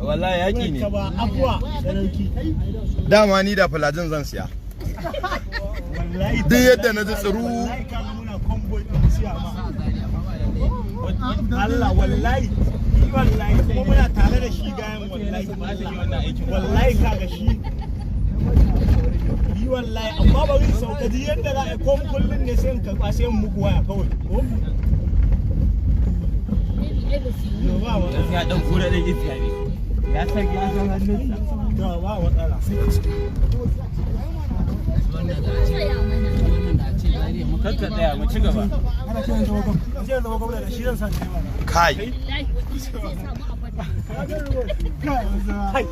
Wallahi yaki ne. Dama ni da falajin zan siya. Duk yadda na ji tsiru. Allah wallahi wallahi kuma muna tare da shi gayan wallahi wallahi kaga shi yi wallahi amma bari sauka ji yadda za a ko kullun ne sai in karba sai in muku waya kawai ko gaskiya dan kura dan iska ne ya san hannunsa to ba matsala. Kakka tsaya mu ci gaba. Kai. Kai.